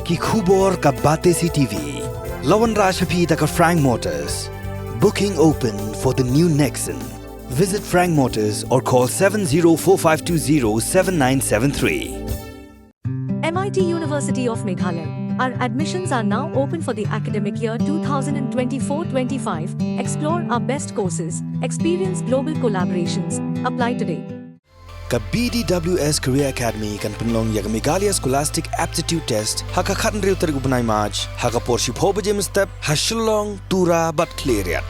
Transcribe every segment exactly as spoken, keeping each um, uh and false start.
Ki khubor ka Batesi T V. La wanrah sha phi da ka Frank Motors. Booking open for the new Nexon. Visit Frank Motors or call seven zero four five two zero seven nine seven three. M I T University of Meghalaya. Our admissions are now open for the academic year two thousand twenty-four twenty-five. Explore our best courses, experience global collaborations. Apply today. Ka B D W S Career Academy kan pynlong ïa ka Meghalaya Scholastic Aptitude Test ha ka khathynriew tarik u bnai March, ha ka por shiphew baje mynstep ha Shillong, Tura bad Khliehriat.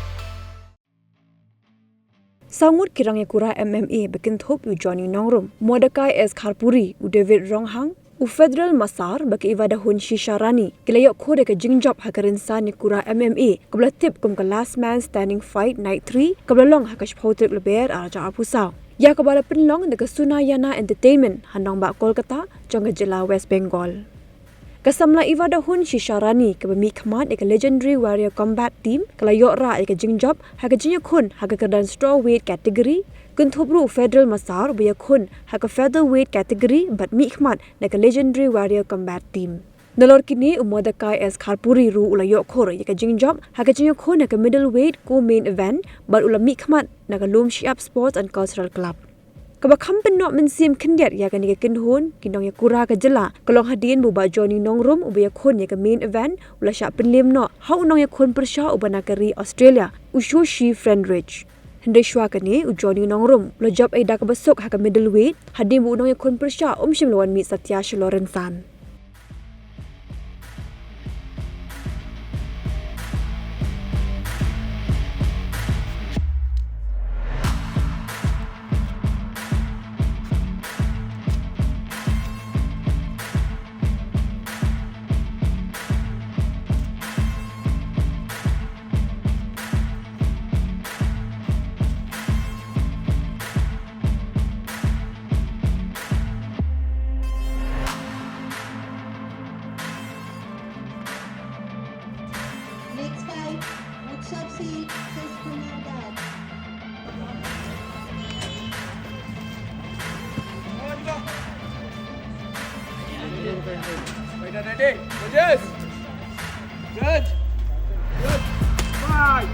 Saw ngut ki rangïakura M M A ba kynthup ïa u Johnny Nongrum, Mordecai S Kharpuri, u David Ronghang, u Federal Massar bad ka Ivadahun Shisharani ki la ïoh khur ïa ka jingjop ha ka rynsan ïakura M M A kaba la tip kum ka Last Man Standing Fight Night three, kaba la long ha ka shiphew tarik Lber arhajar arphew saw, ïa kaba la pynlong da ka Sunayana Entertainment ha nongbah Kolkata jong ka jylla West Bengal. Ka samla Ivadahun Shisharani kaba mihkhmat ïa ka Legendary Warrior Combat Team ka la ïoh rah ïa ka jingjop ha ka jingïakhun ha ka kyrdan strawweight category. Kynthup ruh u Federal Massar uba ïakhun ha ka featherweight category bad mihkhmat na ka Legendary Warrior Combat Team. Nalor kine, u Mordecai S Kharpuri ruh u la ïoh khur ïa ka jingjop ha ka jingïakhun ha ka middleweight co-main event bad u la mihkhmat na ka Lumshyiap Sports and Cultural Club. Kaba kham pynnoh mynsiem khyndiat ïa kane ka kynhun ki nongïakura ka jylla ka long hadien ba u Bah Johnny Nongrum uba ïakhun ïa ka main event u la shah pynliem noh ha u nongïakhun pyrshah uba na ka ri Australia, u Shoshi Frenrich. Hynrei shuwa kane, u Johnny Nongrum u la jop ei da kaba suk ha ka middleweight hadien ba u nongïakhun pyrshah um shym la wan mih satia shalor rynsan. Next fight, Utsav Singh versus Kumar Das. Fighter ready. Judges. Judge. Judge. Fight.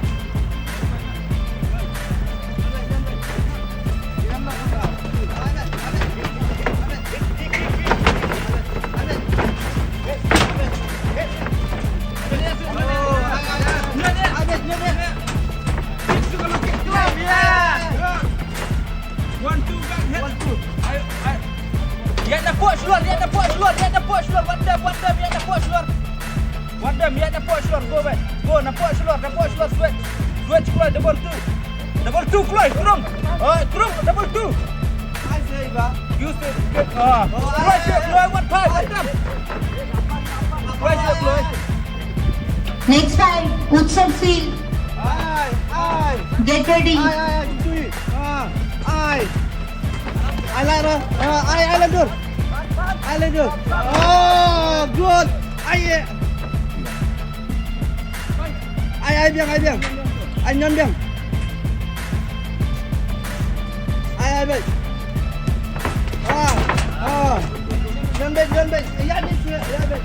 One, two, back, head. One, two. Ayo, ayo. Ïa napoh shlur, ïa napoh shlur, ïa napoh shlur. One time, one time, ïa napoh shlur. One time, ïa napoh shlur. Go, back. Go, napoh shlur, napoh shlur. Switch. Switch, kloi, double two. Double two, kloi, strong. Oh, strong, double two. I say, ba. You say, good. Ah. Oh, kloi, I, I, kloi, one time, one time. Kloi, kloi. Next fight, Utsav Singh. Ai, ai. Get ready. Ai, ai, ai, Jutui. Ah, ai. Ai, la, la. Ah, ai, ai, la, dur. Ai, la, dur. Oh, good. Ai, eh. Ai, ai, biang, ai, biang. Ai, nyon, biang. Ai, ai, biang. Ah, ah. Nyon, biang, nyon, biang. Ya, biang, ya, biang.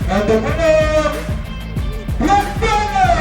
And the winner, black corner!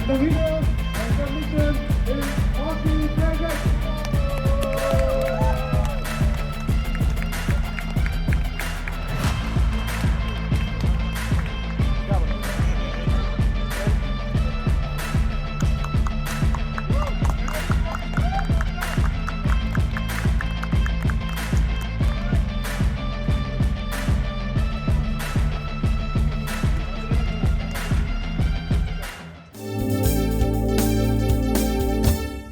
The winner